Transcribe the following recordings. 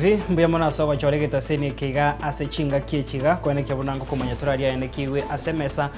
TV, mbuya mono ase ogochora egetaseni eke iga ase chingaki echi iga, koenekia buna ngokomanya toraria ayanekigwe ase emesa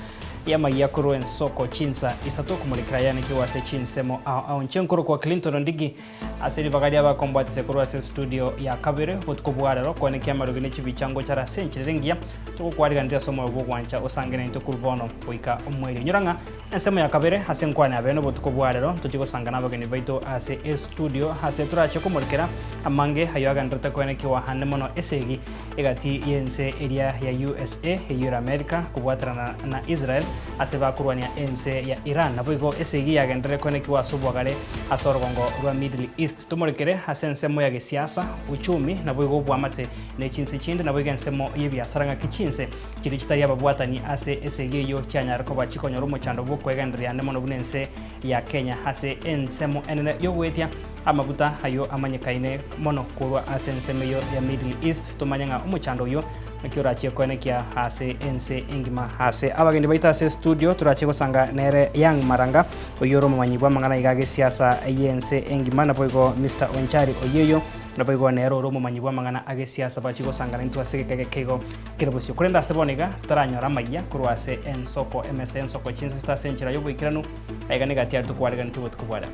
y'amayia korwa ensoko chinsa isato okomorekera ayanekigwe ase chinsemo ao ao. Inche nkorokwa Clinton Ondigi ase ribaga ria abakombwatisia korwa ase estudio ya kabere botuko bwa rero koenekia amarogi ne chibicha ngochara ase enchera ere engiya togokwariganera ase omoyo bw'ogwancha osange naintwe korwa bono goika omoerio. Inyora ng'a Ensemo ya kabere ase enkwana ya bene obotuko bwa rero ntochie gosanga nabageni baito ase estudio ase torache komorikera amange ayio agenderete koenekiwa ande mono esegi egati y'ense eria ya usa eyio ere America kobwaterana na Israel ase bakorwania ense ya Iran naboigo esegi yagenderere koenekiwa ase obwagare ase orogongo rwa Middle East tomorekere ase ensemo ya gesiasa, uchumi naboigo obwamate ne chinse chinde naboigo ensemo y'ebiasara ng'aki chinse Chiria chitari ababwatani ase esegi eyio chianyare koba chikonyora omochando bw'okwegendereria ande mono buna ense ya Kenya ase ensemo enene y'ogoetia amaguta ayio amanyekaine mono korwa ase ensemo eyio ya Middle East. Tomanye ng'a omochando oyio naki orachie koenekia ase ense engima. Ase abageni baito ase estudio torachie gosanga nere Young Maranga oyio ore omomanyi bw'amang'ana iga agesiasa y'ense engima naboigo Mister Onchari Oyieyo Naboigo nere ore omomanyi bw'amang'ana agesiasa bachie gosangana intwe ase egeka egeke igo kere bosio. Korende ase bono iga totaranyora amayia korwa ase ensoko, emesa y'ensoko chinsasete ase enchera y'oboikeranu, aiga nigo atiarete okwareganetie obotuko bwa rero.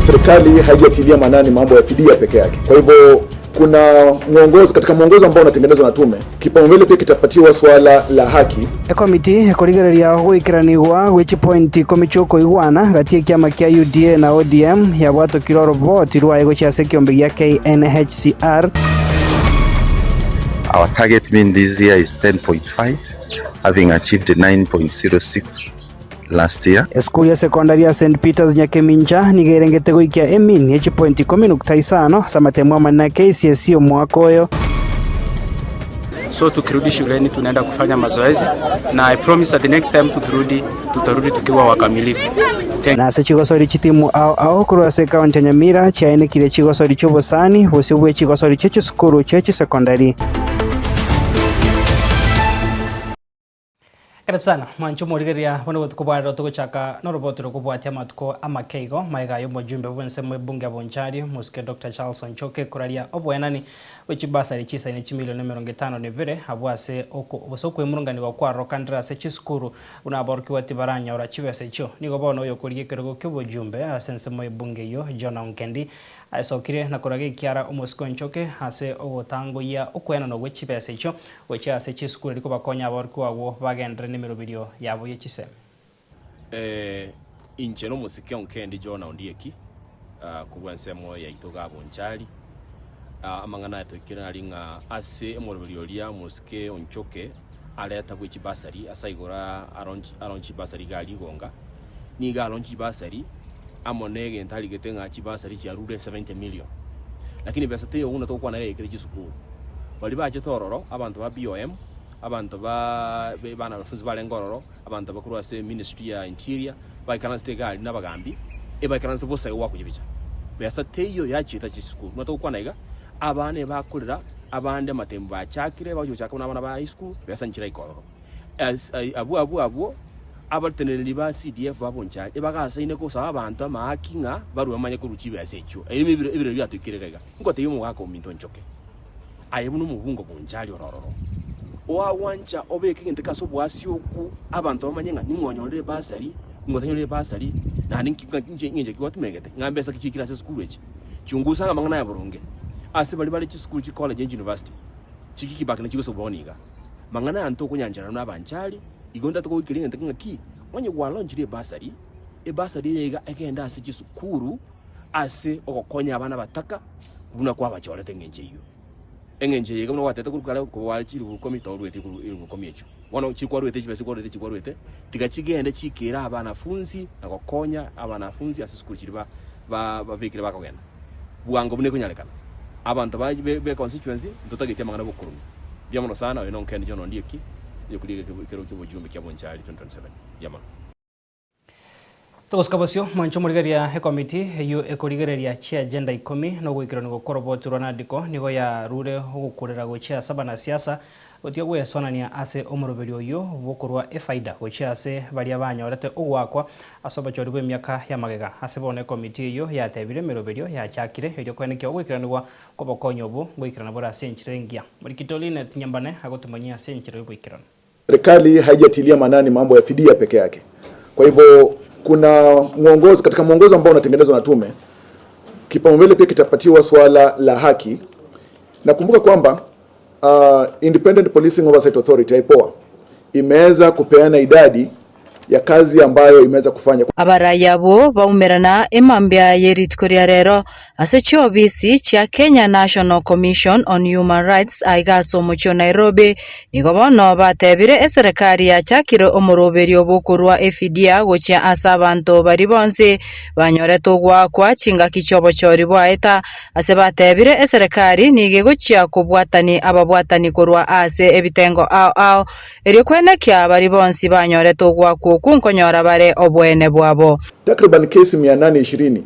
Serikali haijatilia maanani mambo ya fidia peke yake. Kwa hivyo kuna mwongozo, katika mwongozo ambao unatengenezwa na tume, kipaumbele pia kitapatiwa suala la haki. Ekomiti ekorigereria ogoikeranigwa gwe chipointi ikomi chi'okoigwana gati y'ekiama kia UDA na ODM yabwatokire oroboti rwaye gochia ase ekeombe gia KNHCR. Our target mean this year is 10.5 having achieved 9.06 last year. Esukuru ya sekondari ya St Peters Nyakemincha nigo erengete goikia emean ye chipointi ikomi nukta isano ase amatemo amanene a KCSE omwaka oyo. So tukirudi shuleni tunaenda kufanya mazoezi na I promise that the next time tukirudi tutarudi tukiwa wakamilifu. Thank Na ase chigosori chitimu ao ao korwa ase ekaunti ya Nyamira chiaenekirie chigosori chi'obosani bosio bwe chigosori chie chisukuru chie chisekondari. Karibu sana mwanche omorigereria buna obotuko bwa rero togochaka noroboti rokobwatia amatuko amake igo magega y'omojumbe bw'ensemo ebunge ya Bonchari omosike Doctor Charles Onchoke koraria oboenani bwe chibasari chisaine chimilioni emerongo etano na ebere abwo ase oko gose okwemurunganigwa kwarorokanire ase chisukuru buna aborokigwa tibaranyora chibesa echio. Nigo bono oyokorigia ekerogo ki'obojumbe ase ensemo y'ebunge eyio Jonah Onkendi aesokire na koraga ekiara omosike Onchoke ase ogotangoyia okoenanwa gwe chibesa echio Gochia ase chisukuru erio kobakonya aborokigwa agwo bagenderere nemeroberio yabo ye chisemi. Ee, inche nomosike onkendi Jona Ondieki, korwa ensemo yaito iga Bonchari. Amang'ana aya toikire nari ng'a ase omoroberio oria omosike Onchoke areta bwe chibasari ase igoro aronche chibasari iga Rigonga, nigo aronche chibasari amo negento arigete ng'a chibasari chiarure 70 million. Lakini besa teiyo buna togokwana iga yaikire chisukuru. Baria bachete ororo, abanto ba BOM, abanto ba banafunzi barenge ororo, abanto bakorwa ase ministry ya interior, baikaransete iga aria nabagambi, ebaikaransete bosa iga gwakochibicha. Besa teiyo yachieta chisukuru. Buna togokwana iga, abana ebakorera, abande amatemu bachakire, bagochia gochaka buna abana ba high school, besa nchiraika ororo. As abwo abwo abwo, abateneneri ba CDF ba Bonchari ebagasaine gosaba abanto amaaki ng'a barue bamanye korwa chibesa echio. Erio ebiro ebirero biatoikire iga iga. Ngotebia omogaka ominto nchoke, aye buna omobungo Bonchari ore ororo, oagwancha obeke egento eke ase oboasioku, abanto bamanye ng'a ning'o onyorire ebasari, ning'o otanyorire ebasari, naende nki ng'a inche ng'encho ki gwatumegete, ng'a mbesa ki chiikire ase esukuru echi. Chungusa ng'a amang'ana aya boronge. Ase baria bare chisukuru chicollege ne chiuniversity, chikikibaki nachi gose bono iga. Mang'ana aya ntokonyancherana buna abanchari, igo ntatoke goikeria egento eke ng'a ki, onye gwalaunchire ebasari, ebasari eye iga egende ase chisukuru ase ogokonya abana abataka buna kwabachorete eng'encho eyio. Eng'encho eye iga buna gwatebete korwa kare kobare chilifu ikomi torueti korwa elifu ikomi echio. Bono chikwaruete chibesa chikwaruete chikwaruete, tiga chigende chikere abanafunsi na gokonya abanafunsi ase esukuru chiria ba ba babekire bakogenda. Bwango buna ekonyarekana. Abanto ba be constituency ntotageti amang'ana bokoromia. Mbuya mono sana, oyo nonkende John Ondieki, oyokorigia ekerogo kia obojumbe kia Bonchari 2027. Mbuya mono. Togosika bosio, mwanche omorigereria ekomiti eyio ekorigereria chiagenda ikomi na ogoikeranigwa kw'oroboti rwa NADCO nigo yarure ogokurera gochia ase abanasiasa gotiga gwesonania ase omoroberio oyio bw'okorua efaida gochia ase baria banyorete ogoakwa ase obochori bw'emiaka ya magega. Ase bono ekomiti eyio yatebire emeroberio yachakire erio koenekia ogoikeranigwa kw'obokonyi obwo ngoikerana bore ase enchera engiya. Morikito Linet Nyambane agotomanyia ase enchera y'oboikeranu. Serikali haijatilia maanani mambo ya fidia peke yake. Kwa hivyo kuna mwongozo, katika mwongozo ambao unatengenezwa na tume, kipaumbele pia kitapatiwa swala la haki. Nakumbuka kwamba Independent Policing Oversight Authority IPOA imeweza kupeana idadi ya kazi ambayo imeweza kufanya. Abarai abwo baumerana emambia ye rituko ria rero ase chiobisi chia Kenya National Commission on Human Rights aiga ase omochie o Nairobi, nigo bono batebire eserekari yachakire omoroberio bw'okorua efidia gochia ase abanto baria bonsi banyorete ogoakwa chingaki chi'obochori bwaeta ase batebire eserekari nigo egochia kobwatani ababwatani korwa ase ebitengo ao ao Erio kwenekia baria bonsi banyorete ogoakwa okwo nkonyora bare oboene bwabo. Takriban kesi mia nane ishirini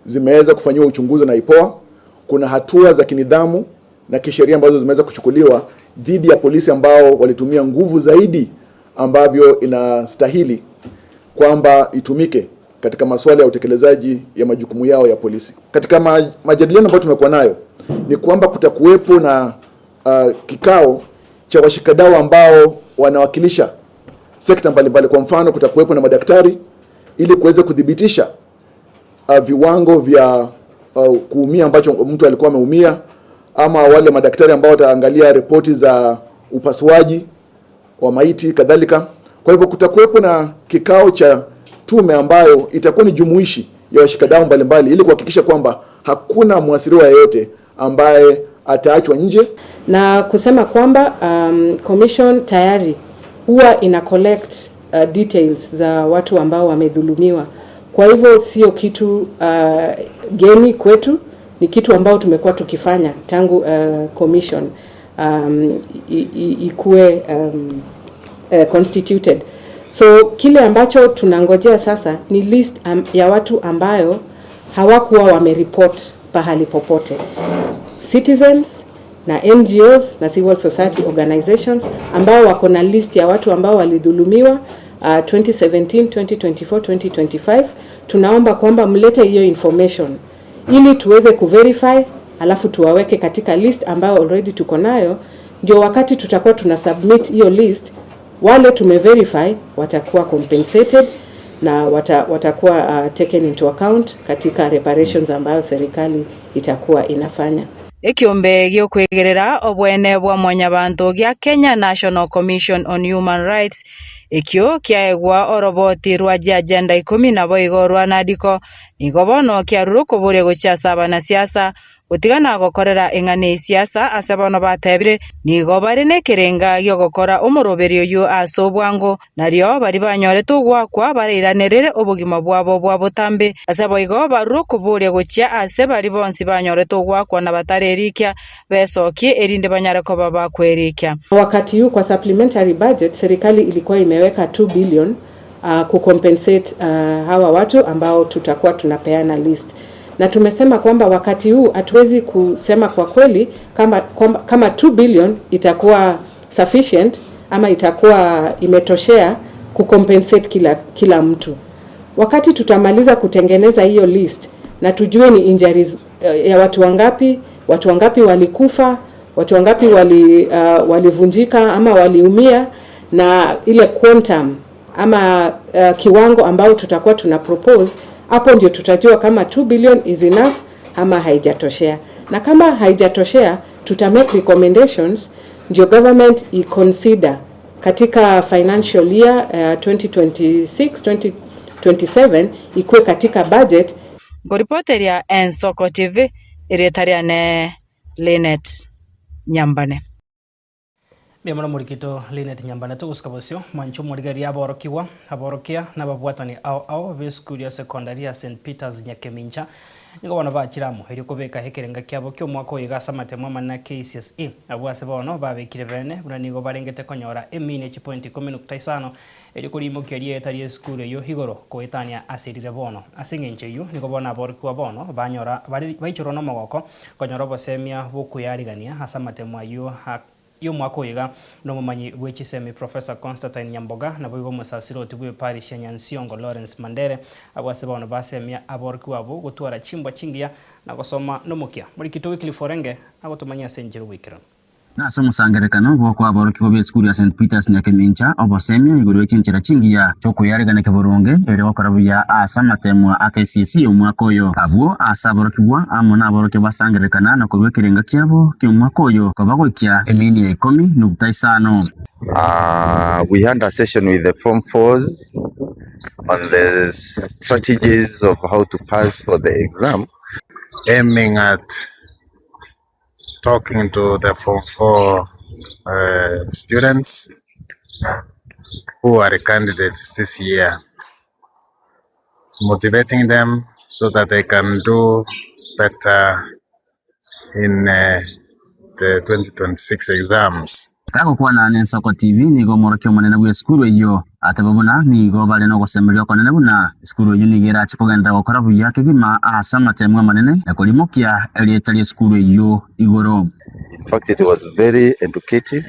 zimeweza kufanyiwa uchunguzi na IPOA. Kuna hatua za kinidhamu na kisheria ambazo zimeweza kuchukuliwa dhidi ya polisi ambao walitumia nguvu zaidi ambavyo inastahili kwamba itumike katika masuala ya utekelezaji ya majukumu yao ya polisi. Katika majadiliano ambayo tumekuwa nayo ni kwamba kutakuwepo na kikao cha washikadau ambao wanawakilisha sekta mbalimbali. Kwa mfano, kutakuwepo na madaktari ili kuweza kudhibitisha viwango vya kuumia ambacho mtu alikuwa ameumia, ama wale madaktari ambao wataangalia ripoti za upasuaji wa maiti kadhalika. Kwa hivyo kutakuwepo na kikao cha tume ambayo itakuwa ni jumuishi ya washikadau mbalimbali ili kuhakikisha kwamba hakuna mwathiriwa yeyote ambaye ataachwa nje. Na kusema kwamba commission tayari huwa ina collect details za watu ambao wamedhulumiwa. Kwa hivyo sio kitu geni kwetu, ni kitu ambao tumekuwa tukifanya tangu commission ikue constituted. So kile ambacho tunangojea sasa ni list ya watu ambayo hawakuwa wamereport pahali popote. Citizens na NGOs na civil society organizations ambao wako na list ya watu ambao walidhulumiwa 2017, 2024, 2025. Tunaomba kwamba mlete hiyo information ili tuweze kuverify, alafu tuwaweke katika list ambayo already tuko nayo, ndio wakati tutakuwa tuna submit hiyo list, wale tumeverify watakuwa compensated na watakuwa taken into account katika reparations ambayo serikali itakuwa inafanya. Ekiombe giokwegerera obwene bwa mwanyabanto gia Kenya National Commission on Human Rights ekio kiaegwa oroboti rwa chiagenda ikomi naboigo rwa NADCO nigo bono kiarure okoboria gochia ase abanasiasa gotigana gokorera eng'ana esiasa ase bono batebire nigo bare nekerenga giogokora omoroberi oyio ase obwango nario baria banyorete ogoakwa bareiranerere obogima bwabo bwa botambe ase boigo barure okoboria gochia ase baria bonsi banyorete ogoakwa na batarerikia besokie erinde banyare koba bakwerikia. Wakati huu kwa supplementary budget serikali ilikuwa imeweka 2 billion kucompensate hawa watu ambao tutakuwa tunapeana list, na tumesema kwamba wakati huu hatuwezi kusema kwa kweli kama 2 billion itakuwa sufficient ama itakuwa imetoshea kucompensate kila mtu. Wakati tutamaliza kutengeneza hiyo list na tujue ni injuries ya watu wangapi, watu wangapi walikufa, watu wangapi walivunjika ama waliumia, na ile quantum ama kiwango ambao tutakuwa tuna propose, hapo ndio tutajua kama 2 billion is enough ama haijatoshea. Na kama haijatoshea, tuta make recommendations ndio government i-consider katika financial year 2026 2027 ikuwe katika budget. Ngoripoteria Ensoko TV iretariane Linet Nyambane. Mbiamuna morikito Linet Nyambane togosika bosio mwancho morigari aborokiwa aborokia n'ababwatani ao ao b'esukuru ya secondary ya St Peters Nyakemincha Nigo bono bachire amo erio kobeka ekerenga kiabo ki'omwaka oyo iga ase amatemo amanene a KCSE. Abwo ase bono babekire bene buna nigo barengete konyora emini ye chipointi ikomi nukta isano erio korimokia rieta ri'esukuru eyio igoro koetania ase rire bono. Ase engencho eyio nigo bono aborokigwa bono banyora bare baichorwa nomogoko konyora obosemia bw'okweyarigania ase amatemo ayio a Y'omwaka oyo iga, nomomanyi bwe chisemi Professor Constatine Nyamboga, naboigo omosasiroti bw'eparish ya Nyansiongo Lawrence Mandere, abwo ase bono basemia aborokigwa abwo gotwara chimbwa chingiya na gosoma nomokia. Morikito Wycliffe Orenge agotomanyia ase enchera oboikeranu. Nase omosangererekano bw'okoa aborokigwa b'esukuru ya St Peters Nyakemincha obosemia igoro ye chinchera chingiya chi'okweyariganekia boronge erio gokora buya ase amateemwa a KCSE omwaka oyo. Abwo ase aborokigwa amo naborokia basangererekana na korua ekerenga kiabo ki'omwaka oyo koba goikia emini ya ikomi nukta isano. We had a session with the form fours on the strategies of how to pass for the exam. Aiming at talking to the form 4 students who are candidates this year, motivating them so that they can do better in the 2026 exams. Tagokwana n'Ensoko TV nigo omworokia omonene bw'esukuru eyio ateba buna nigo bare nogosemeria okonene buna esukuru eyio nigo erache kogenderera gokora buya kegima ase amatemu amanene na korimokia erieta ri'esukuru eyio igoro. In fact it was very educative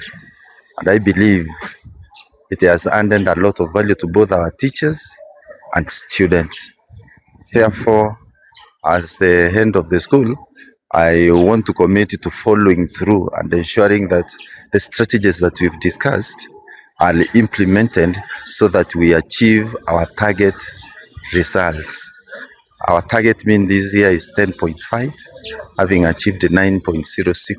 and I believe it has added a lot of value to both our teachers and students. Therefore, as the head of the school, I want to commit to following through and ensuring that the strategies that we've discussed are implemented so that we achieve our target results. Our target mean this year is 10.5, having achieved 9.06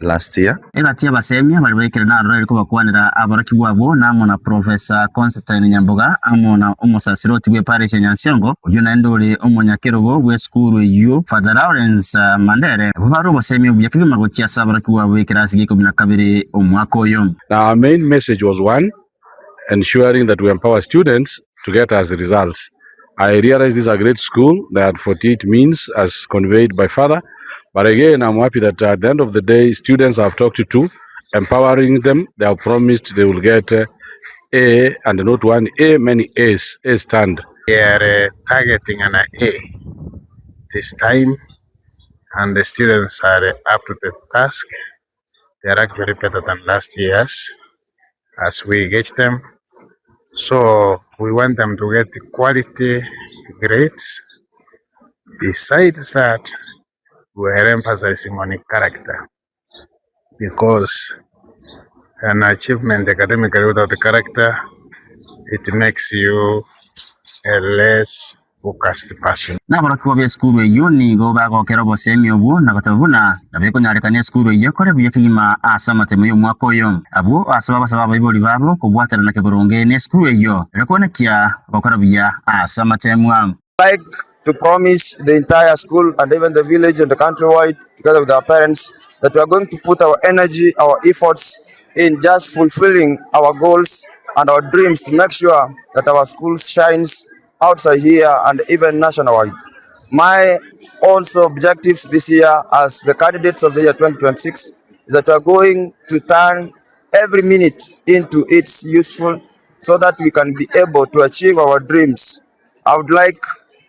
last year. Egati y'abasemia baria baikire naroro eri kobakwanera aborokigwa abwo namo na Professor Constantine Nyamboga amo na omosasiroti bw'eparish ya Nyansiongo, oyio naende ore omonyakerogo bw'esukuru eyio Father Lawrence Mandere, nabwo bare obosemia obuya kegima gochia ase aborokigwa abwo b'ekerasi gia ikomi na kabere omwaka oyo. Now our main message was one, ensuring that we empower students to get us results. I realize this is a great school, they had 48 means as conveyed by father. But again, I'm happy that at the end of the day, students I've talked to, empowering them, they have promised they will get A and not one A, many A's, A stand. They are targeting an A this time and the students are up to the task. They are actually better than last year's as we get them. So we want them to get quality grades. Besides that, we are emphasizing on character because an achievement academically without character, it makes you a less focused person. Naborokigwa b'esukuru eyio nigo bagokera oboseemi obwo na goteba buna nabo ekonyarekana esukuru eyio ekore buya kegima ase amatemo y'omwaka oyo. Abwo ase bagosaba abaibori babo kobwaterana keboronge nesukuru eyio erio koenekia gokora buya ase amatemwa. Like to promise the entire school and even the village and the countrywide together with our parents that we are going to put our energy, our efforts in just fulfilling our goals and our dreams to make sure that our school shines outside here and even nationwide. My also objectives this year as the candidates of the year 2026 is that we are going to turn every minute into its useful so that we can be able to achieve our dreams. I would like,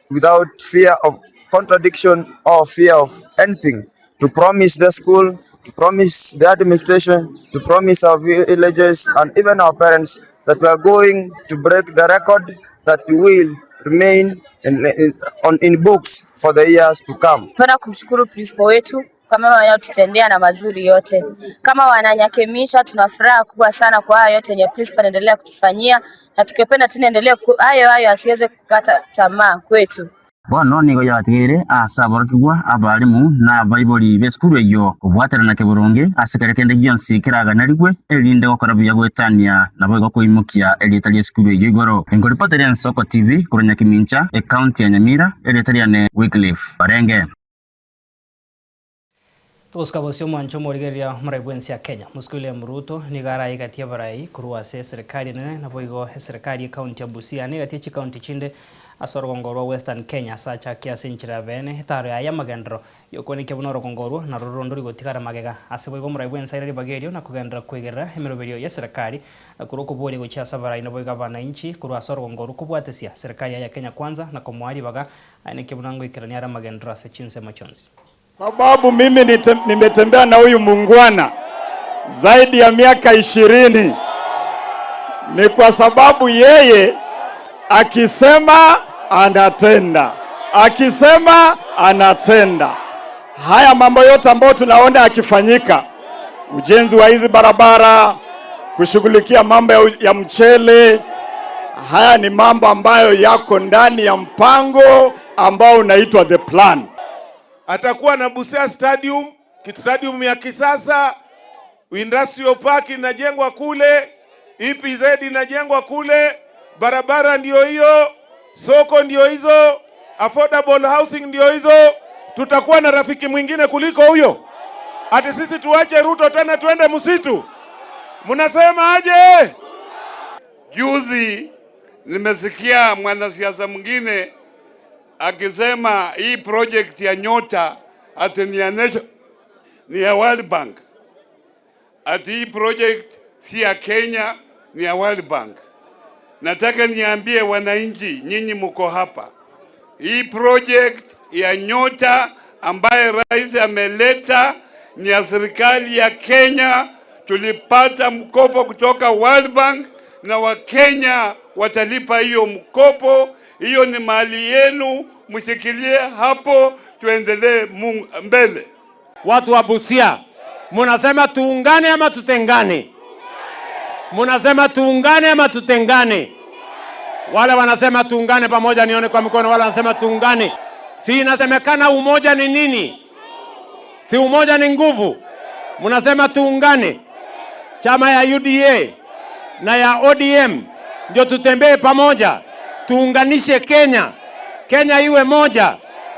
without fear of contradiction or fear of anything, to promise the school, to promise the administration, to promise our villages and even our parents that we are going to break the record that will remain in, in, on, in books for the years to come. Napenda kumshukuru principal wetu kwa mema anayotutendea na mazuri yote. Kama wananyakemisha, tuna furaha kubwa sana kwa hayo yote yenye principal anaendelea kutufanyia, na tukipenda tena endelee hayo hayo, asiweze kukata tamaa kwetu. Bono nigo yabatigeire ase aborokigwa, abalimu, na abaibori b'esukuru eyio kobwaterana keboronge ase keria kende gionsi keraganerigwe, erinde gokora buya goetania naboigo koimokia erieta ri'esukuru eyio igoro. Nkoripoteria Ensoko TV korwa Nyakimincha, ecounty ya Nyamira, erieta riane Wycliffe Orenge. Togosuka bosio omwancho omorigereria omorai bw'ense ya Kenya, Mosike William Ruto nigo arayegatie abarai korwa ase eserekari enene naboigo eserekari y'ecounty ya Busia na egatie chicounty chinde. Ase orogongo rwa Western Kenya ase achakia ase enchera ya beene etaaro yaye y'amagenderero y'okwenekia buna orogongo orwo narwo rondori gotigara magega. Ase boigo omorai bw'ense aire ribaga erio na kogenderera koigerera emeroberio y'eserekari na korwa okoboria gochia ase abarai naboigo abananchi korwa ase orogongo orwo kobwatesia serikali yaye ya Kenya Kwanza na komoa ribaga aenekie buna ngoikerania are amagenderero ase chinsemo chionsi. Sababu mimi nimetembea na huyu muungwana zaidi ya miaka 20 ni kwa sababu yeye akisema anatenda, akisema anatenda. Haya mambo yote ambayo tunaona yakifanyika, ujenzi wa hizi barabara, kushughulikia mambo ya mchele, haya ni mambo ambayo yako ndani ya mpango ambao unaitwa the plan. Atakuwa na Busia Stadium, stadium ya kisasa, industrial park inajengwa kule, EPZ inajengwa kule, barabara ndio hiyo, soko ndio hizo, affordable housing ndio hizo. Tutakuwa na rafiki mwingine kuliko huyo? Ati sisi tuache Ruto tena tuende msitu? Mnasema aje? Juzi nimesikia mwanasiasa mwingine akisema hii project ya Nyota ati ni ya nation, ni ya World Bank, ati hii project si ya Kenya, ni ya World Bank. Nataka niambie wananchi, nyinyi mko hapa, hii project ya Nyota ambaye rais ameleta ni ya serikali ya Kenya. Tulipata mkopo kutoka World Bank na Wakenya watalipa hiyo mkopo. Hiyo ni mali yenu, mshikilie hapo, tuendelee mbele. Watu wa Busia, munasema tuungane ama tutengane? Munasema tuungane ama tutengane? Wale wanasema tuungane pamoja, nione kwa mikono. Wale wanasema tuungane. Si inasemekana umoja ni nini? Si umoja ni nguvu? Munasema tuungane, chama ya UDA na ya ODM ndio tutembee pamoja, tuunganishe Kenya, Kenya iwe moja,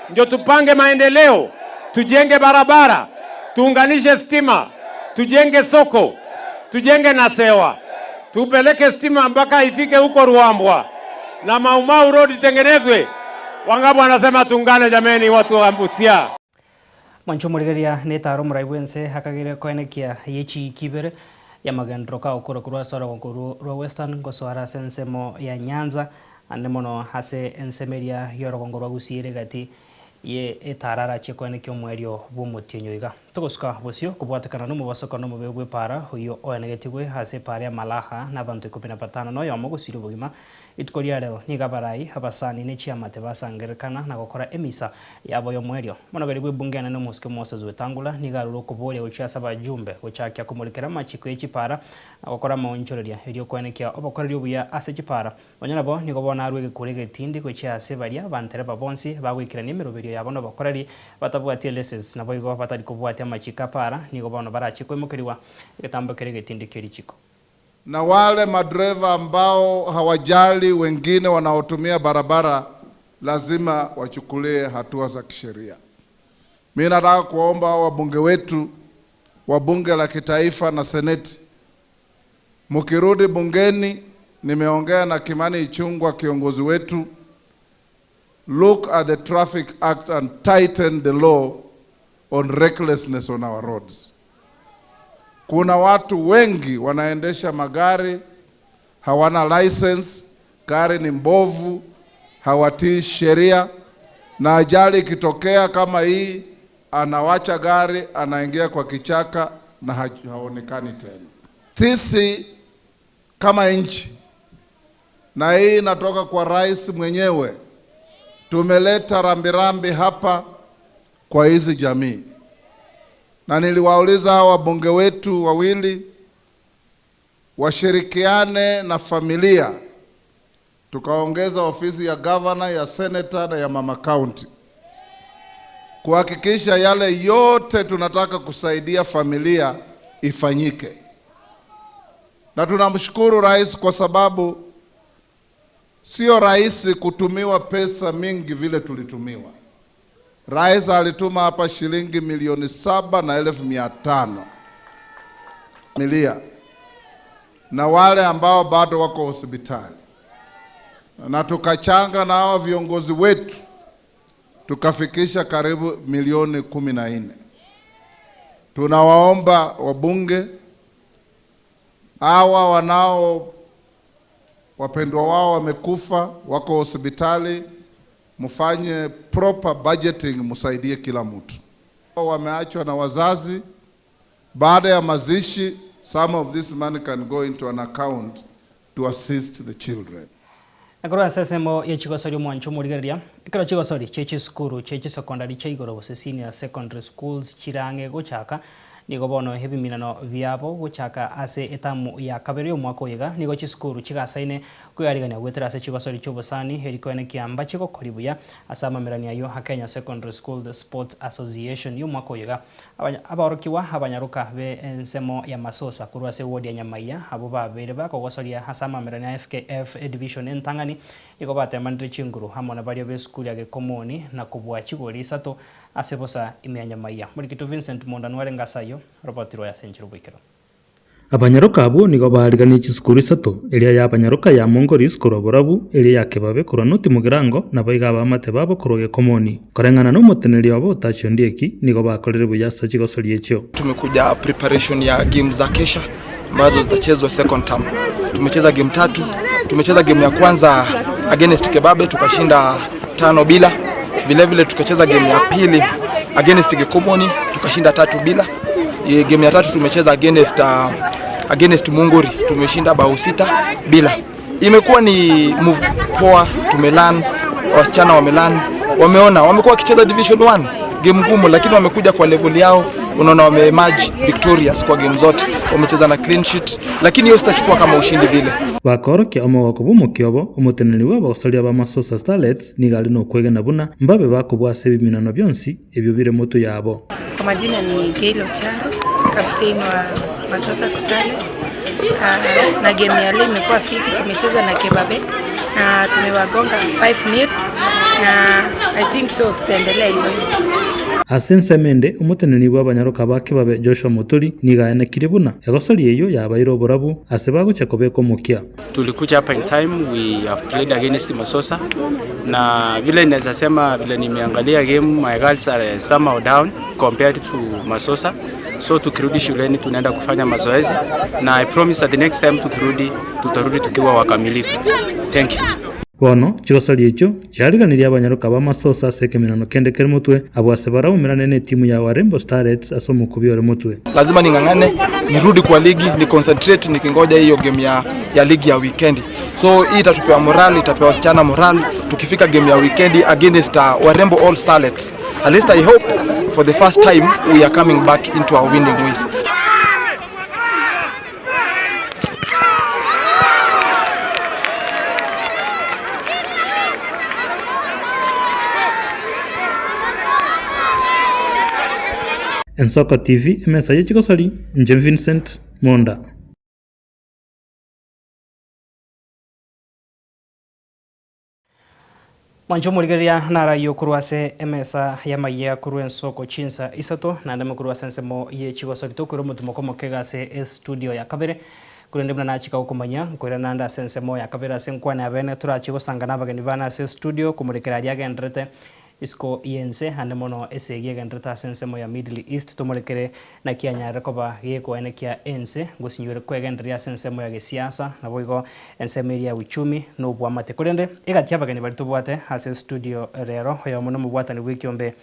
ndio tupange maendeleo, tujenge barabara, tuunganishe stima, tujenge soko, tujenge Nasewa, tupeleke stima mpaka ifike huko Ruambwa na Mau Mau Road itengenezwe. Wangapi wanasema tuungane jameni, watu wa Busia? Mwancho omorigereria netaro omorai bwense akagere koenekia ye chiiki ibere y'amagenderero kagokora korwa ase orogongo rwa Western ngosoara ase ensemo ya Nyanza ande mono ase ensemo eria y'orogongo rwa Gusii ere egati ye etara arachie koenekia omoerio bw'omotienyi oiga. Togosuka bosio kobwatekana nomobasokano omobe bw'epaara oyio oenegetigwe ase epaara ya Malaha nabanto ikomi na batano na oyomo gosiria obogima. Rituko ria rero nigo abarai, abasani ne chiamate basangererekana na gokora emisa yabo y'omoerio. Omonogeri bw'ebunge enene omosike Moses Wetangula nigo arure okoboria gochia ase abajumbe gochakia komorekera amachiko ye chipara na gokora amaonchoreria erio koenekia obokoreri obuya ase chipara. Nonya nabo nigo bono arue egekuro egetindi gochia ase baria abantereba bonsi bagoikerania emeroberio yabo nobokoreri batabwati eleses naboigo batari kobwatia amachiko a para nigo bono barachie koimokerigwa egetambo keria egetindi kie richiko. Na wale madereva ambao hawajali wengine wanaotumia barabara lazima wachukulie hatua za kisheria. Mimi nataka kuwaomba wabunge wetu wa bunge la kitaifa na seneti, mkirudi bungeni, nimeongea na Kimani Ichung'wah kiongozi wetu, look at the Traffic Act and tighten the law on recklessness on our roads. Kuna watu wengi wanaendesha magari hawana license, gari ni mbovu, hawatii sheria, na ajali ikitokea kama hii, anawacha gari anaingia kwa kichaka na haonekani tena. Sisi kama nchi, na hii inatoka kwa rais mwenyewe, tumeleta rambirambi hapa kwa hizi jamii, na niliwauliza hawa wabunge wetu wawili washirikiane na familia, tukaongeza ofisi ya governor, ya senator na ya mama county kuhakikisha yale yote tunataka kusaidia familia ifanyike. Na tunamshukuru rais kwa sababu sio rahisi kutumiwa pesa mingi vile tulitumiwa. Rais alituma hapa shilingi 7,500,000 familia na wale ambao bado wako hospitali. na tukachanga na hawa viongozi wetu tukafikisha karibu milioni 14. Tunawaomba wabunge hawa wanao wapendwa wao wamekufa, wako hospitali, mfanye proper budgeting, msaidie kila mtu. Wameachwa na wazazi, baada ya mazishi, some of this money can go into an account to assist the children. Ekorwa ase ensemo ye chigosori omwancho omorigereria, ekero chigosori chie chisukuru chie chisecondary chia igoro gose senior secondary schools chire ang'e gochaka, nigo bono ebiminano biabo gochaka ase etamu ya kabere y'omwaka oyo iga, nigo chisukuru chigasaine koyarigania goetera ase chigosori chi'obosani eri koenekia mbache gokori buya ase amamerani ayio a Kenya Secondary School Sports Association y'omwaka oyo iga. Abaorokigwa abanyaroka be ensemo ya Masosa korwa ase ewodi ya Nyamaiya abwo babeire bakogosoria ase amamerani a FKF Edivision entang'ani nigo batemanire chinguru amo na baria b'esukuru ya Gekomoni na kobua chigori isato ase bosa ime ya Nyamaiya. Morikitu Vincent Mondanwa arenge ase ayio, roboti rwaye ase enchera oboikero. Abanyaroka abwo nigo baariganie chisukuru isato, eria y'abanyaroka ya Mongoris korwa Borabu, eria ya Kebabe korwa Noti Mugirango, naboigo abaamate babo korwa Gekomoni. Koreng'ana nomoteneneri obo Otachi Ondieki, nigo bakorire buya ase chigosoria echio. Tumekuja preparation ya game za kesha ambazo zitachezwa second term. Tumecheza game tatu. Tumecheza game ya kwanza against Kebabe tukashinda 5-0. Vile vile tukacheza game ya pili against Gekomoni tukashinda 3-0. Game ya tatu tumecheza against Munguri tumeshinda bao 6-0. Imekuwa ni move poa, tumelearn, wasichana wamelearn, wameona wamekuwa wakicheza Division 1 game ngumu, lakini wamekuja kwa level yao, unaona wame emerge victorious kwa game zote, wamecheza na clean sheet, lakini hiyo sitachukua kama ushindi vile. Bakorokia omogoko bw'omokia obo, omoteneneri bw'abagosoria ba Masosa Starlets nigo are nokwegena buna mbabe bakobua ase ebiminano bionsi ebio bire motwe yabo. Kwa majina ni Gail Ocharo, captain wa Masosa Starlet. Na game ya leo imekuwa fiti, tumecheza na Kebabe na tumewagonga 5-0 na I think so tutaendelea hivyo hivyo. Ase ensemo ende, omoteneneri bw'abanyaroka ba Kebabe Joshua Moturi nigo aenekirie buna egosori eyio yabaire oborabu ase bagochia kobeka omokia. Tulikuja hapa in time, we have played against Masosa na vile naweza sema vile nimeangalia game my girls are somehow down compared to Masosa, so tukirudi shuleni tunaenda kufanya mazoezi na I promise that the next time tukirudi tutarudi tukiwa wakamilifu. Thank you. Bono chigosori echio chiariganirie abanyaroka b'amasosa ase ekemerano kende kere motwe, abwo ase baraumerane netimu ya Warembo Starlets ase omokubi ore motwe. Lazima ning'ang'ane nirudi kwa ligi ni concentrate nikingoja hiyo game ya ligi ya weekend. So hii itatupea morale, itapea wasichana morale tukifika game ya weekend against Warembo All Starlets. At least I hope for the first time we are coming back into our winning ways. Ensoko TV, emesa ye chigosori, inche Vincent Monda. Mwanche omorigereria narayio korwa ase emesa y'amayia korwa ensoko chinsa isato, naende amo ase ensemo ye chigosori tokoira omotimoko omokega ase estudio ya kabere, korende buna nachika gokomanya, nkoira naende ase ensemo ya kabere ase enkwana ya bene torachie gosangana abageni bane ase estudio komorekera aria agenderete isiko y'ense ande mono esegi egenderete ase ensemo ya Middle East tomorekere naki anyarire koba gekoenekia ense ngosinywere kwegendereria ase ensemo ya gesiasa naboigo ensemo eria ya uchumi na obwamate. Korende egati abageni baria tobwate ase estudio rero oyomo nomobwatani bw'ekiombe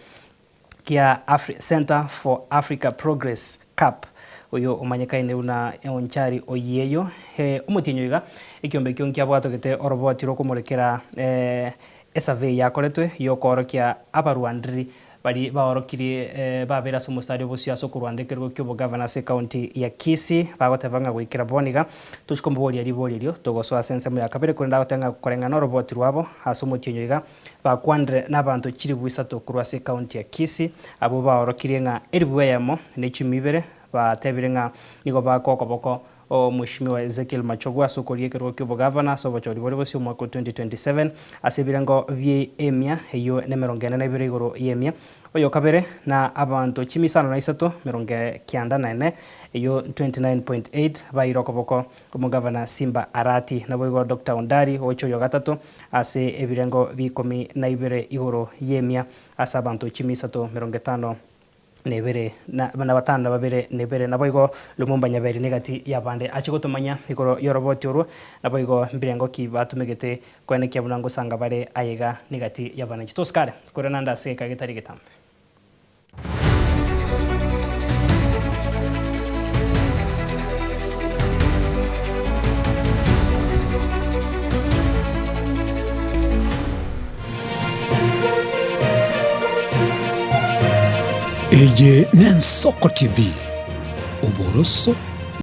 kia Afri Center for Africa Progress Cup oyo omanyekaine buna Onchari Oyieyo. Omotienyi oiga ekiombe ekio nkiabwatogete oroboti rw'okomorekera esurvey yakoretwe yokoorokia abarwandiriri bari baorokirie babeire ase omostari obosio ase okorwanda ekerogo kia obogavana ase ekaunti ya Kisii bagoteba ng'a goikera bono iga tochi komoboria ribori erio togosoa ase ensemo ya kabere korende agoteba ng'a koreng'ana oroboti rwabo ase omotienyi oiga bakwanire n'abanto chilifu isato korwa ase ekaunti ya Kisii abwo baorokirie ng'a elifu eyemo ne chimi ibere batebire ng'a nigo bakoa okoboko Omweshimiwa Ezekiel Machogu ase okoria ekerogo kia obogavana ase obochori bore bosio omwaka o 2027 ase ebirengo bie emia eyio nemerongo ene na ibere igoro y'emia. Oyo kabere na abanto chimisano na isato merongo kianda na ene, eyio 29.8 baeire okoboko omogavana Simba Arati. Naboigo Doctor Ondari oche oyo gatato ase ebirengo b'ikomi na ibere igoro y'emia ase abanto chimisato merongo etano na ebere na na batano na babere na ebere. Naboigo Lumumba Nyaberi negati y'abande ache gotomanya igoro y'oroboti orwo, naboigo mbirengo ki batumegete koenekia buna ngosanga bare ayega negati y'abananchi. Tosikare korwa nande ase egeka getari getambe. Eye n'Ensoko TV, oboroso.